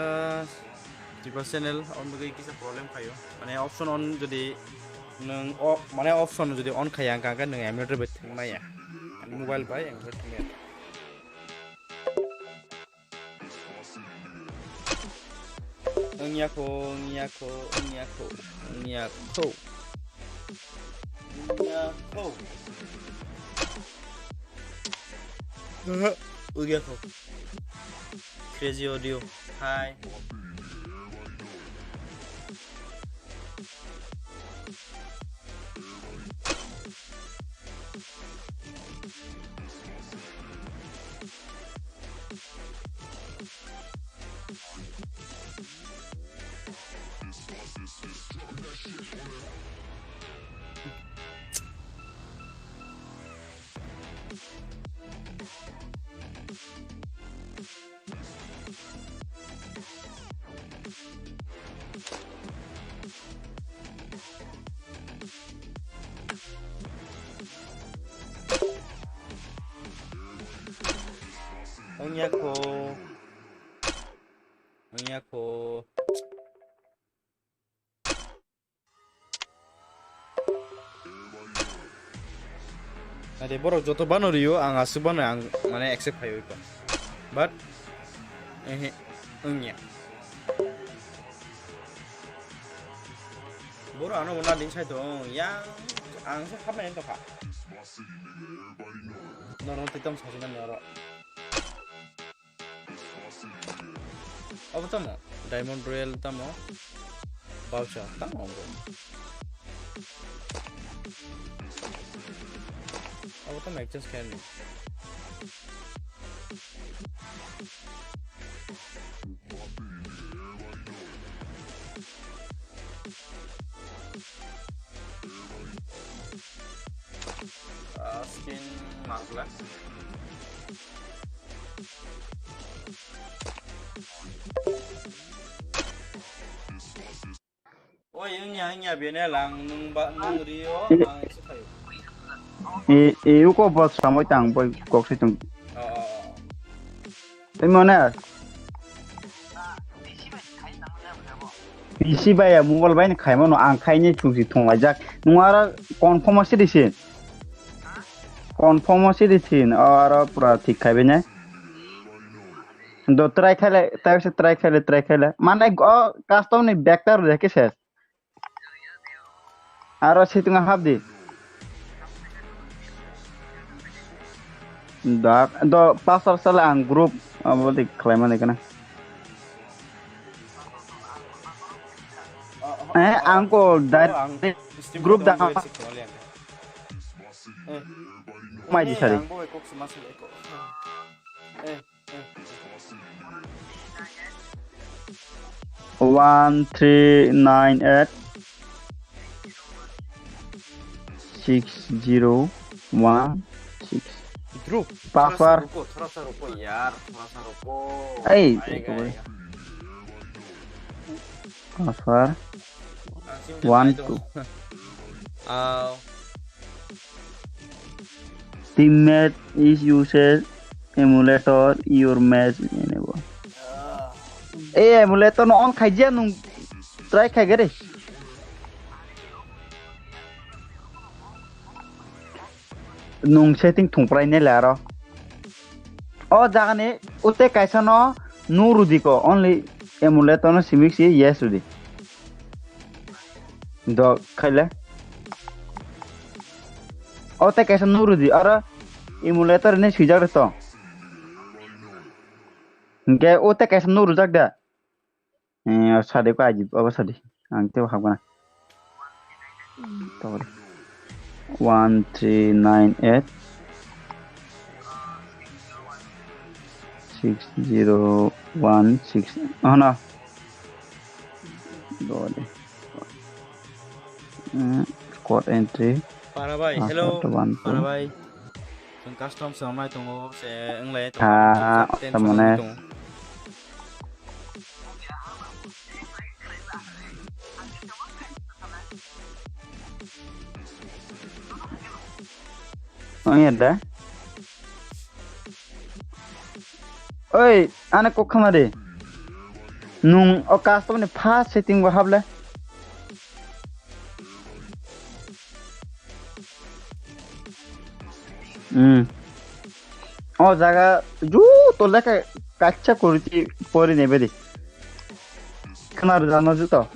Tripura channel on bagwi kisa problem khaio. Mane option on jodi nwng o, mane option jodi on khaya hwnkha hwnkhe nwng emulator bai thwng maya. Ani mobile bai emulator thwng maya. Wngya kho, wngya kho, wngya kho, wngya kho. Wngya kho. Wngya kho. Crazy audio. Hi. Wngya kho. Wngya kho. Ade borok joto bano rio, ang aswk bano ang mane accept khaio iko. But ehe, wngya. Boro ano bo nading sai tong, yang ang se hapmani tongkha. Nono twi tamo sajinani oro. Abo tamo? Diamond Royal tamo? Voucher tamo abo? Abo tamo exchange khainani? Ah, skin mangla. Oi, wngya, wngya, bene lang, nung ba, nung rio, ang se phaio. E, e, uko bot samoi tang, boi kok se tong. Oh, oh, oh. Tei mone? P C bai ya mobile bai ni khaimano ang khaini chukji thunglai jak. Nung aro confirm ase disi. Confirm ase disi. Aro pura thik khaibai ne. Do try khaile, try se try khaile, try khaile. Mane o custom ni vector de khe ses. Aro setting o hap di. Da, do password sala ang group abo di khlaimani kana. Eh, ang ko direct group da. Mai di sari. One three nine eight six zero one six. Dhruv, थोड़ा सा password. रुको, थोड़ा सा रुको यार, थोड़ा सा रुको। Hey, आएगा, रुको भाई। आएगा। Password. Ah, same one time, two. Ah. Teammate is uses emulator your match enable. Eh, emulator no on khaijia nung try khaigari. Nung setting thungprai ne le aro. O jaga ni ute kaisa no no rudi ko, only emulator no simik si yes rudi. Do khaile. O te kaisa no rudi, aro emulator ni swijak re to. Hingke o te kaisa no rujak da. Eh, sadi ko aji, abo sadi. Ang tebo habgana. Tabari. One three nine eight six zero one six. Oh no. Tabari. Eh, squad entry. Para bai, hello. Para bai. Chwng custom se wngnai tongo, se wnglai tongo. Ah, tension tamone. Wngwi tongo. Wngya da? Oi, ano kok khama de. Nung o custom ni first setting bo hable. Hmm. O jaga ju to leka kacha kuriti pori nebe de. Khana rwjano juto.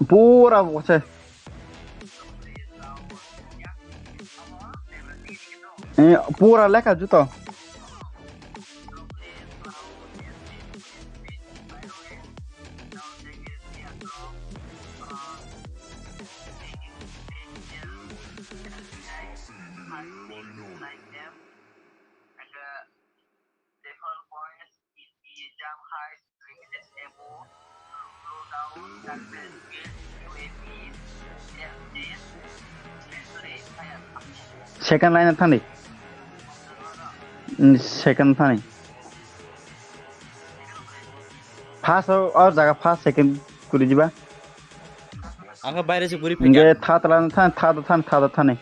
Pura bokse. Eh, pura leka juto. Second line thani. Hmm, second thani. First o, o jaga first second kuri diba. Ang khe baire se guri Inge phaikha. Third line thani, third thani, third thani.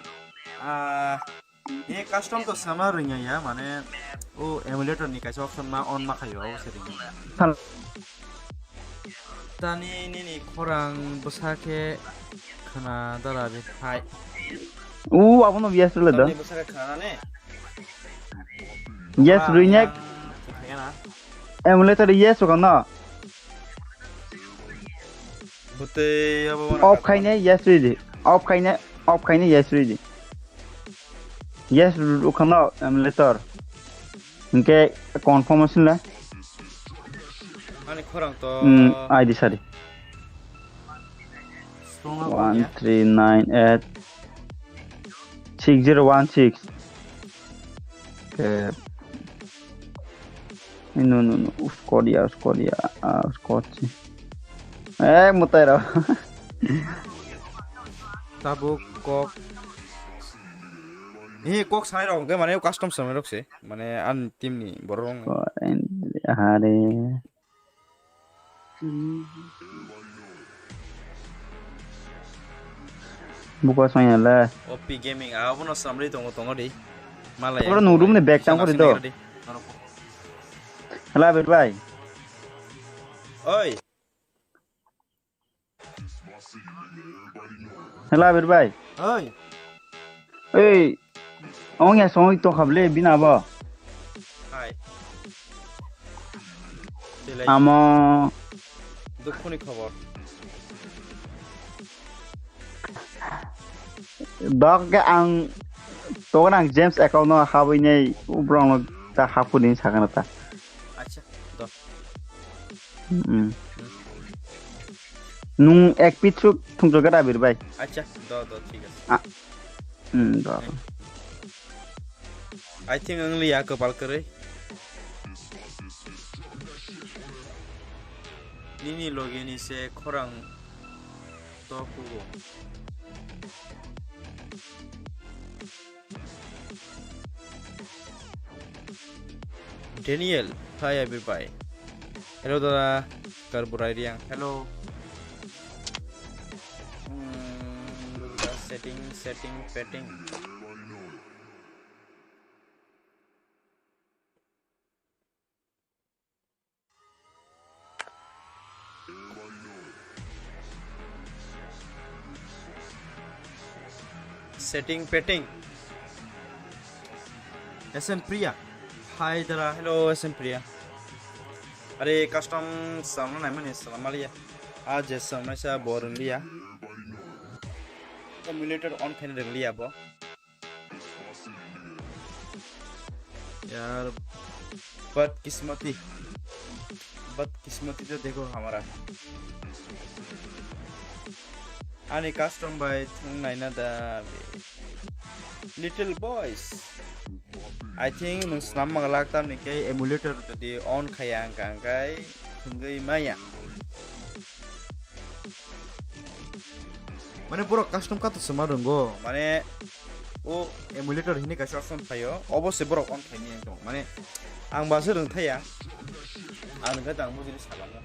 Ah, e custom to sama rwngya ya, mane o emulator ni kaisa option ma on ma khayo, o setting. Thal- Tani nini khorang bwsa khe khana dara be phai. U, abono yes le da. Tani bwsa khe khana ne? Yes, ah, rwinyak. Yang, yang, yang. Emulator yes ko no. Bwtwi abo wana off khaine yes ridi. Off khaine, off khaine yes ridi. Yes rukha no emulator. Hinkhe confirmation la. Ani khorang to. Hmm, I D sari. Strong abo ya. One three nine eight six zero one six. Ke. No, no, no. Uskoria, uskoria, ah, uskochi. Eh, mutai ro. Tabuk kok. Eh, kok sanai rok, hwnkhe mane custom sanai rok se. Mane an team ni borok rok. Hare. Buka sanya le. O P Gaming, abono samri tongo, tongo di. Malai. Oro nung room ni back tang kori do. Hela ber bai. Oi. Hela ber bai. Oi. Ei, ong ya song tong khable bina bo. Hai. Belai amo. Dukhuni khobor. Dok ke ang togon ang James account no habui nei ubrong no ta hapu din sakana ta. Acha, do. Hmm. Nung ek pitsu thungchok gada bir bai. Acha, do, do, thik ase. Ah. Hmm, do. I think ang liya kwpal kwrwi. Nini loge ni se khorang to kugo. Daniel, hi everybody. Hello dada, Karburai Riang. Hello. Hmm, setting, setting, petting. Setting, petting. S M Priya. Hi dara. Hello, S M Priya. Are custom samna naimani salamaliya. A je samna sa boring liya. Emulator on khaina rwng liya bo. यार, बदकिस्मती, बदकिस्मती तो देखो हमारा। Ani custom bai thung naina da little boys. I think nung snam manglak tamni khe emulator jodi on khaya ang kang kai thungwi maya. Mane borok custom kato se ma rwngo, mane o emulator hini kaisa option phaio, obo se borok on khaini ang tong, mane ang ba se rwng thaya, ang nungkha tang bujini salango.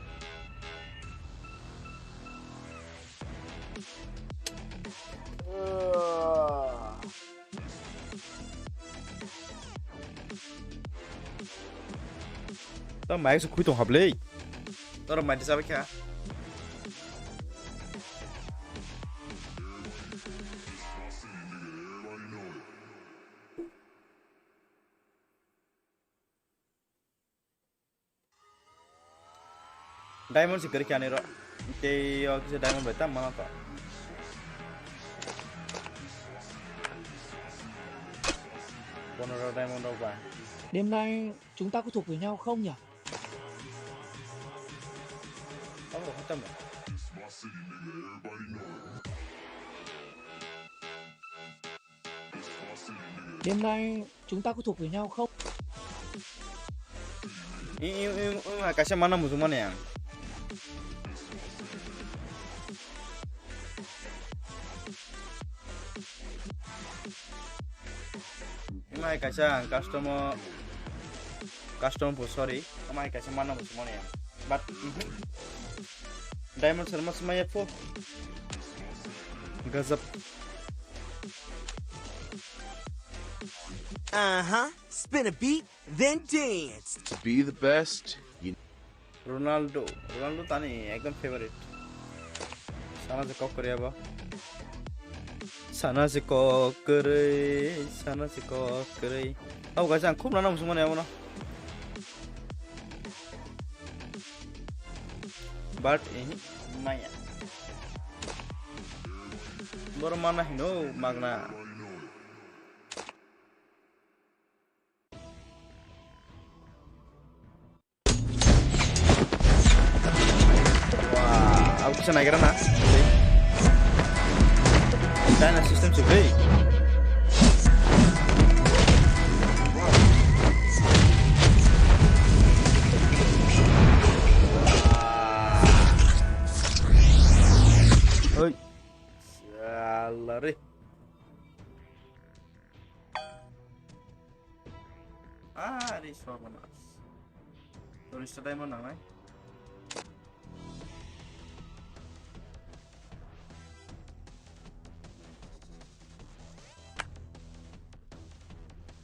Ta mic se khui tong hablei. Toro mic sabai kha. Diamond se kwrwi kha ani ro. Tei o kisa diamond bai tam mana to. Pondro diamond rok ba. Đêm nay chúng ta có thuộc về nhau không nhỉ? Abo rok tam. Đêm nay chúng ta có thuộc về nhau không? I, i, i, i, kaisa mana muchung mani ang. Imai kaisa ang custom o, custom po, sorry. Amai kaisa mana muchung mani ang. But, mhm. Diamond serma sema ya po. Gazab. Uh-huh. Spin a beat, then dance. To be the best, you Ronaldo, Ronaldo tani ekdom favorite. Sana se kok kwrwi abo. Sana se kok kwrwi, sana se kok kwrwi. Abo kaisa ang khub nana muchung mani abono. But, eh, maya. Boro mana hino magna. Wow, abo kisa naigra na. China system se bai. Oi. Salary. Ari sorbanas. Tourist diamond nangnai.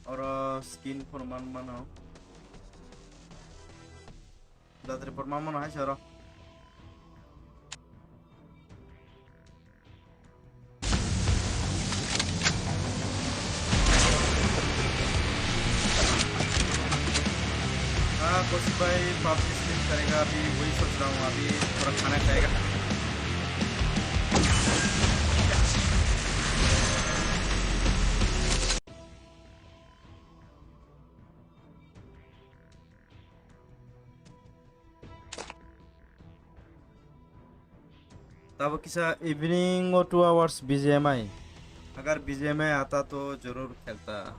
Oro skin phano man mano. Jat report ma mano hai se oro. Ah, Kosik bhai, PUBG stream karega, abhi wahi soch raha hoon, abhi thoda khana khayega. Tabo kisa evening o two hours B G M I. Agar B G M I aata to jarur khelta.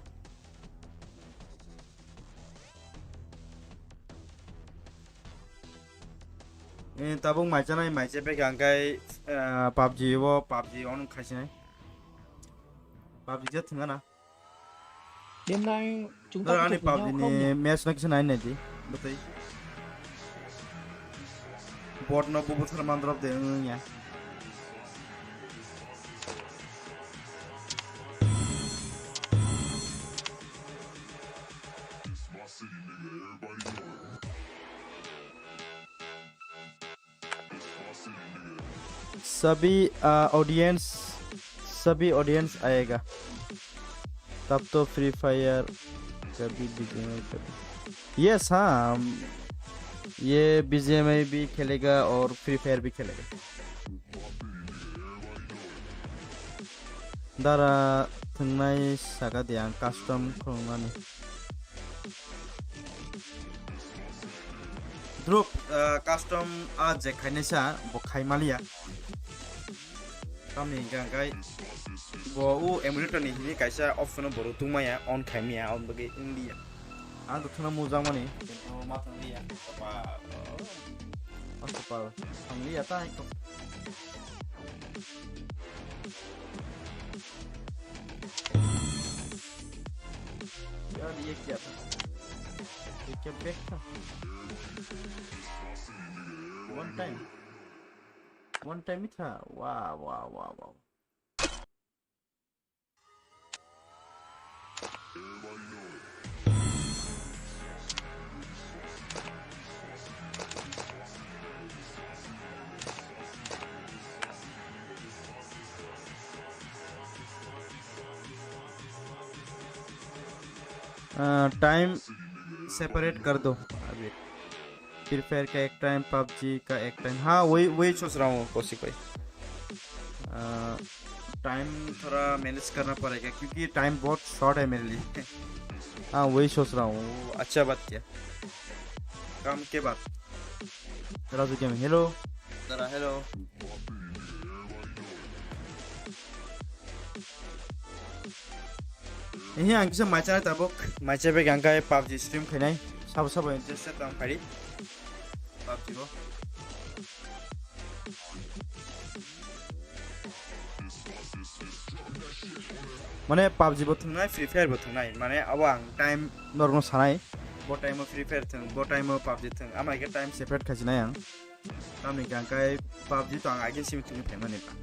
Eh, tabuk maicha nai maicha pekha angkai, eh, PUBG o, PUBG on khaisinai. PUBG je thwngana. Đêm nay chúng ta Dara có ani thuộc về nhau PUBG không nhỉ? Ni match no kisa nai nai di. Bwtwi. Bot no bubu thar man drop de wng ya. सभी, आ, ऑडियंस, सभी ऑडियंस आएगा। तब तो free fire कभी भी गेम कभी। यस, हाँ, हम, ये बीजीएमआई भी खेलेगा और फ्री फायर भी खेलेगा। Dara thwngnai saka de ang custom khulumnani. Drop, ah, custom a je khainai sa, bo khai maliya. Tamni hingka hingkai bo u emulator ni hini kaisa option o borok tungmaya, on khaimaya, on bagwi wngliya. Ang to thwngna mujak mani, kintu ma thwngliya. Kopa, oh, ma kopa thwngliya ta hai kok. यार, ये क्या था? ये क्या बैग था? One time. One time ही था। वाह, वाह, वाह, वाह। टाइम सेपरेट कर दो अभी। फ्री फायर का एक टाइम, पबजी का एक टाइम। हाँ, वही, वही सोच रहा हूँ कौशिक भाई। टाइम थोड़ा मैनेज करना पड़ेगा क्योंकि टाइम बहुत शॉर्ट है मेरे लिए। हाँ, वही सोच रहा हूँ। अच्छा बात किया। काम के बाद। Raju gaming, hello. दादा, hello. Ini ang kisa maicha tabuk, maicha bai ang kai pubg stream khainai. Sabo sabo interested tong phai di pubg bo. Mane pubg bo thwngnai, free fire bo thwngnai, mane abo ang time norokno sanai. Bo time o free fire thwng, bo time o pubg thwng, ama ke time separate khasinai ang. Tamni hwnkhe ang kai pubg to ang agin simi thwngwi phaimani ba.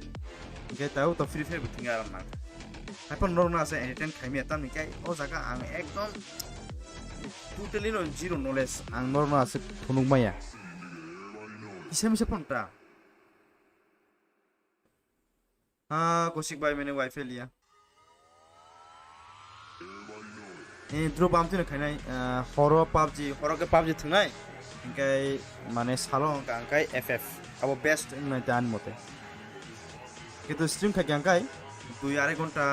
Hwnkhe tao to free fire bo thwngwi aram nang. Haiphano norokno asa entertain khaimya, tamni kai o jaga ang ekdom totally no zero knowledge, ang norokno asa phunuk maya. Kisa misa phano ta. Ah, Kosik bhai, maine wifi liya. Eh, Dhruv, amtwino khainai, ah, horo pubg, horo khe pubg thwngnai, hingkai mane salo hwnkha hingkai F F, abo best wngnai ta ani mote. Kintu stream khaikha hingkai dui arai ghonta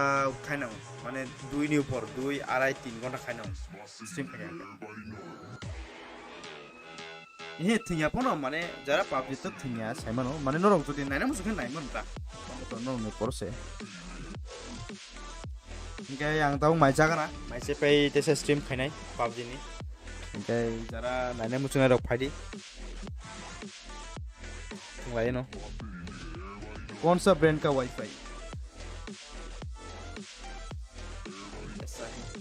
khainao, mane dui ni upor, dui, arai, tin ghonta khainao stream khaikha hingkai. He thwngya phano, mane jara pubg to thwngya saimano, mane norok jodi naina muchung khe naimano ta. Norok ni porse. Hingke ang tabuk mai jagana, mai se pai tesa stream khainai pubg ni. Hingke jara naina muchung rok phaidi. Thwnglai no. कौन सा ब्रांड का वाईफाई? ऐसा है।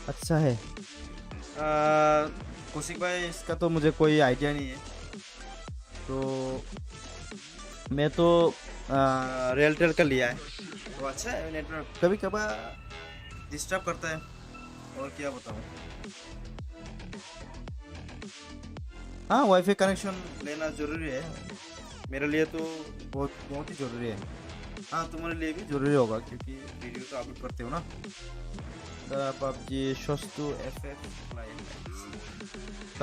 अच्छा है। आ, कौशिक भाई, इसका तो मुझे कोई आइडिया नहीं है। तो मैं तो, आ, रेलटेल का लिया है। तो अच्छा है नेटवर्क, कभी कभार डिस्टर्ब करता है। और क्या बताऊं? हाँ, वाईफाई कनेक्शन लेना जरूरी है। मेरे लिए तो बहुत, बहुत ही जरूरी है। हाँ, तुम्हारे लिए भी जरूरी होगा क्योंकि वीडियो तो अपलोड करते हो ना। दादा पबजी सस्तु FF.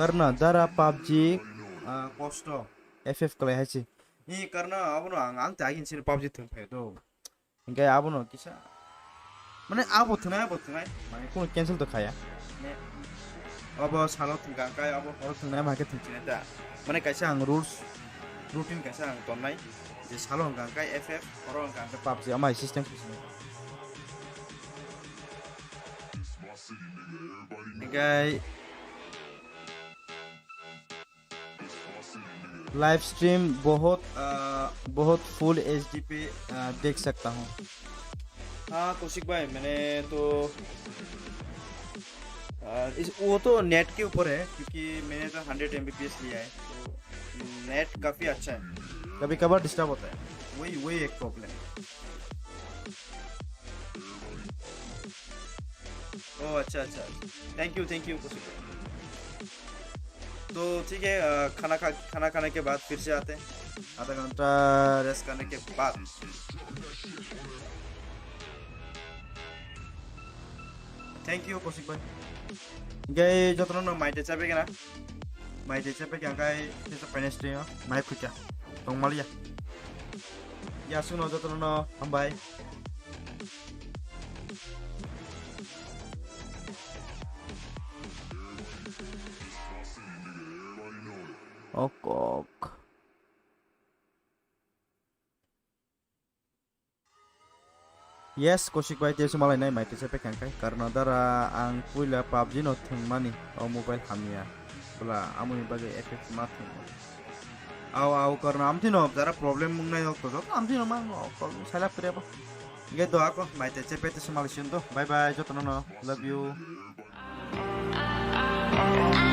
Karna dara pubg, ah, kosto FF kalai hai se. Ni karna abono ang, ang ta agin sini pubg thwng phaio do. Hingke abono kisa. Mane abo thwngnai, abo thwngnai. Mane kuno cancel to khaya. Ne. Abo salo thwngkha, hingke abo horo thwngnai, ma khe thwngchina ta. Mane kaisa ang rules, routine kaisa ang tonnai. Je salo hwnkha hingke FF, horo hwnkha hingke pubg, ama system kisa. Hingke live stream बहुत, अ, बहुत full HD पे, अ, देख सकता हूँ। हाँ, कौशिक भाई, मैंने तो, अ, इस, वो तो नेट के ऊपर है, क्योंकि मैंने तो हंड्रेड एमबीपीएस लिया है, तो नेट काफ़ी अच्छा है। कभी कभार डिस्टर्ब होता है, वही, वही एक प्रॉब्लम है। ओ, अच्छा, अच्छा। Thank you, thank you, Kaushik भाई। तो ठीक है, अ, खाना खा, खाना खाने के बाद फिर से आते हैं, आधा घंटा रेस्ट करने के बाद। Thank you, Kosik bhai. Hingke jotono no mai tei chabe gana. Mai tei chabe gana kai tei chabe finance tei mai phucha. Tong malia. Ya suno jotono no hambai. Ok, ok. Yes, Kosik bai, tei se malai nai mai tei se pekang kai. Karna dara ang puila pubg no thwngmani, o mobile hamya. Bwla, amoni bagwi effect ma thwngmo. Au, au, karna amthino jara problem wngnai ok to, joto amthino ma no, problem sailap kre bo. Ge do ako, mai tei se pete se malai sin do. Bye bye, jotono no. Love you.